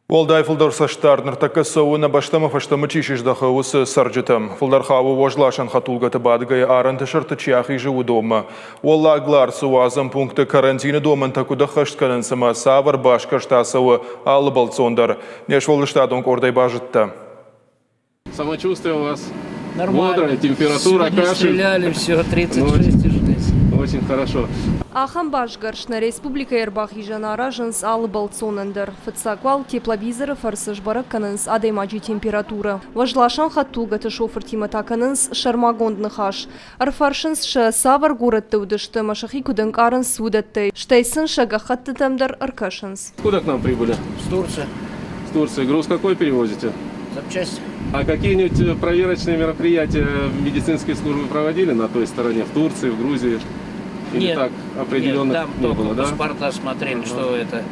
Уӕлдай фылдӕр цӕстдард ныртӕккӕ цӕуы, нӕ бӕстӕмӕ фӕстӕмӕ чи сыздӕхы, уыцы цӕрджытӕм. Фылдӕр хауы уӕзласӕн хӕдтулгӕты бадгӕйӕ арӕнты сӕрты чи ахизы, уыдонмӕ. Уӕллаг Ларсы уадзӕн пункты карантины домӕнтӕ куыд ӕххӕст кӕнынц ӕмӕ цавӕр басгӕрст ацӕуы алы бӕлццон дӕр, не сфӕлдыстадон къордӕй базыдта. Самочувствие у вас Нормально. Бодрое, температура, Сегодня кашель. стреляли, все, 36,6. Очень хорошо. Ахӕм басгӕрст нӕ республикӕйы ӕрбахизӕн аразынц алы бӕлццонӕн дӕр. Фыццаг уал тепловизоры фӕрцы сбӕрӕг кӕнынц адӕймаджы температурӕ. Уӕзласӕн хӕдтулгӕты шофыртимӕ та кӕнынц сӕрмагонд ныхас. Ӕрфӕрсынц сӕ, цавӕр горӕтты уыдысты ӕмӕ сӕхи куыд ӕнкъарынц, уыдӕттӕй. Стӕй сын сӕ гӕххӕттытӕм дӕр ӕркӕсынц. Откуда к нам прибыли? С Турции. С Турции. Груз какой перевозите? Запчасти. А какие-нибудь проверочные мероприятия медицинские службы проводили на той стороне, в Турции, в Грузии? Или Нет, так определенных Нет, там не только было, да? паспорта смотрели, что это.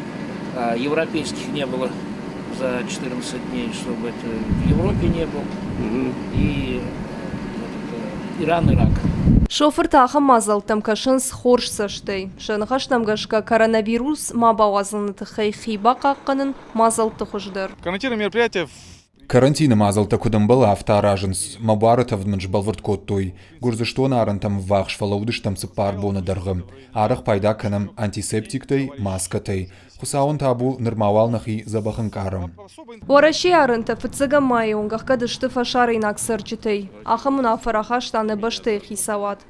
А европейских не было за 14 дней, чтобы это в Европе не был. Мгм. И этот, Иран, Ирак. Шофыртӕ ахӕм мадзӕлттӕм кӕсынц хорз цӕстӕй. Сӕ ныхӕстӕм гӕсгӕ коронавирус ма бауадзыны тыххӕй хи бахъахъхъӕнын мадзӕлтты хуыздӕр. Карантинные мероприятия Карантины мадзӕлттӕ куыд ӕмбӕлы, афтӕ аразынц. Мӕ буары тӕвд мын сбӕлвырд кодтой. Гуырдзыстоны арӕнтӕм ӕввахс фӕлӕууыдыстӕм 4 боны дӕргъы. Арӕх пайда кӕнӕм антисептиктӕй, маскӕтӕй. Хуыцауӕн табу, нырма уал нӕхи дзӕбӕх ӕнкъарӕм. Уӕрӕсейы арӕнтӕ фыццӕгӕм майы онг ӕхгӕд сты фӕсарӕйнаг цӕрджытӕй. Ахӕм уынаффӕ рахаста нӕ бӕстӕйы хицауад.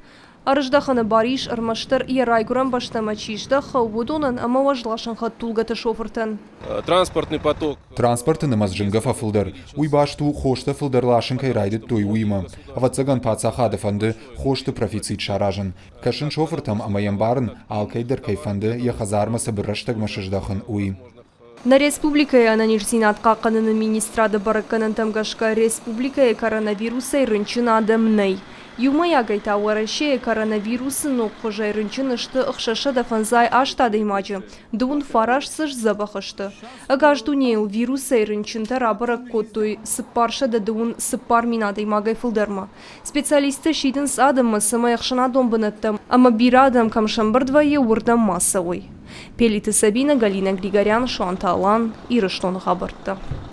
Ӕрыздӕхыны бар ис ӕрмӕстдӕр йӕ райгуырӕн бӕстӕмӕ чи здӕхы, уыдонӕн ӕмӕ уӕзласӕн хӕдтулгӕты шофыртӕн. Транспортный поток. Транспорты нымӕц зынгӕ фӕфылдӕр. Уый баст у, хостӕ фылдӕр ласын кӕй райдыдтой, уыимӕ. Ӕвӕццӕгӕн, паддзахады фӕнды хосты профицит саразын. Кӕсын шофыртӕм ӕмӕ йӕ ӕмбарын, алкӕй дӕр кӕй фӕнды йӕ хӕдзармӕ цыбыр рӕстӕгмӕ сыздӕхын, уый. Нӕ республикӕйы ӕнӕниздзинад хъахъхъӕныны министрады бӕрӕггӕнӕнтӕм гӕсгӕ республикӕйы коронавирусӕй рынчын адӕм нӕй. Иумӕйагӕй та Уӕрӕсейы коронавирусы ног хуызӕй рынчын сты 658 адӕймаджы, 19 дзы сдзӕбӕх сты. Ӕгас дунейыл вирусӕй рынчынтӕ рабӕрӕг кодтой 434 000 адӕймагӕй фылдӕрмӕ. Специалисттӕ сидынц адӕммӕ, цӕмӕй ӕхсӕнадон бынӕттӕм ӕмӕ бирӕ адӕм кӕм сӕмбырд вӕййы, уырдӕм ма цӕуой. Пелиты Сабина, Галина Григорян, Суанты Алан, Ирыстоны хабӕрттӕ.